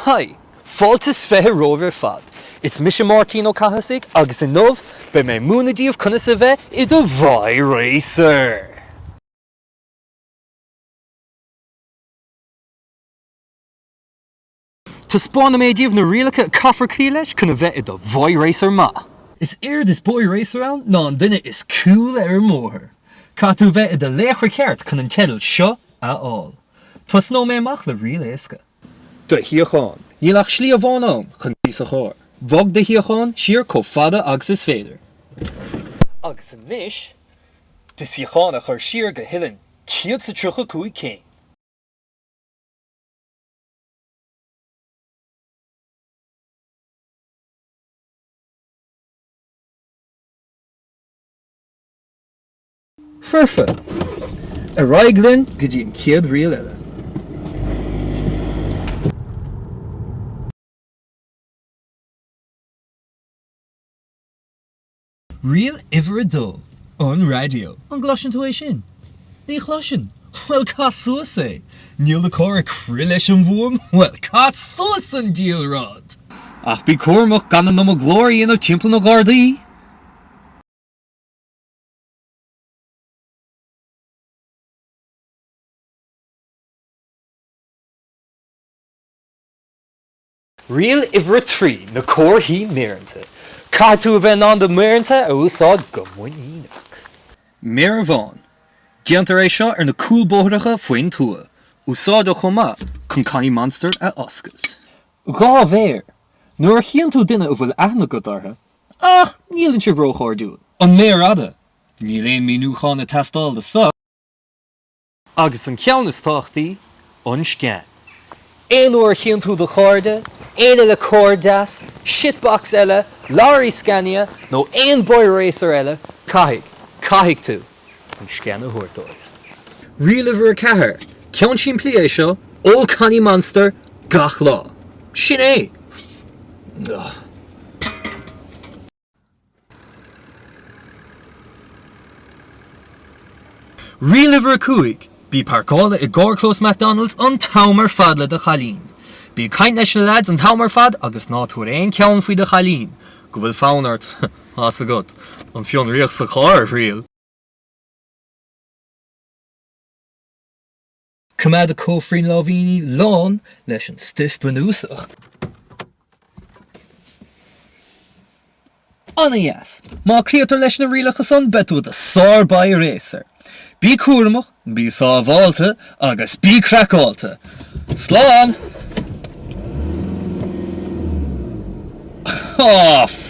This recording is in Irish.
Haigh! Fáilte 's 20 romhaibh ar fad. Is mise Máirtín Ó Cathasaigh agus inniu beidh mé ag múineadh daoibh conas a bheith i do bhike-racer! Taispeánfaidh mé daoibh na rialacha a caithfear cloí leis chun a bheith i do bhike-racer maith. Is éard is bike-racer ann ná an duine is cool ar an mbóthar. Caithfidh tú a bheith i do laochra ceart chun an teideal seo a fháil. Tosnóidh mé amach le riail éasca. Do shuíochán. Níl ach slí amháin ann chun suí sa charr. Bog do shuíochán siar chomh fada agus is féidir. Agus anois, do shuíochán a chur siar go huillinn 135 céim. Foirfe! Ar aghaidh linn go dtí an chéad riail eile. Riail uimhir a dó, an raidió. An gcloiseann tú é sin? Ní chloiseann. Bhuel, cas suas é! Níl do charr ag crith leis an bhfuaim? Bhuel, cas suas an diabhal rud! Ach bí cúramach gan an iomad glóir a dhéanamh timpeall na Gardaí! Riail uimhir a 3, na comharthaí méireanta. Caithfidh tú a bheith in ann do mhéireanta a úsáid go muiníneach. Méara bhán. Déantar é seo ar na cúlbhóithreacha faoin tuath. Úsáideach chomh maith chun cannaí Monster a oscailt. 2 mhéar. Nuair a chíonn tú duine a bhfuil aithne agat orthu, ach níleann sibh róchairdiúil. An méar fhada. Níl aon míniúchán ag teastáil do seo. Agus an ceann is tábhachtaí, an scean. Aon uair a chíonn tú do chairde, éinne le carr deas, shitbox eile, lorry Scania, nó aon boy racer eile, caithfidh, caithfidh tú, an scean a thabhairt dóibh. Riail uimhir 4, Ceann simplí é seo, ól cannaí Monster gach lá. Sin é! Ugh. Riail uimhir 5, Bí páirceáilte i gcarrchlós McDonald's an t-am ar fad le do chailín. Bí ag caint leis na leaids an t-am ar fad agus ná tabhair aon cheann faoi do chailín go bhfuil fonn ort, tá's agat, an fionraíocht sa charr a thriail. Coimeád do chóifrín láimhíní lán leis an stuif bunúsach. Ana-dheas! Má cloítear leis na rialacha san beidh tú i do sár-bike-racer. Bí cúramach, bí sábháilte agus bí craiceáilte! Slán! Aw!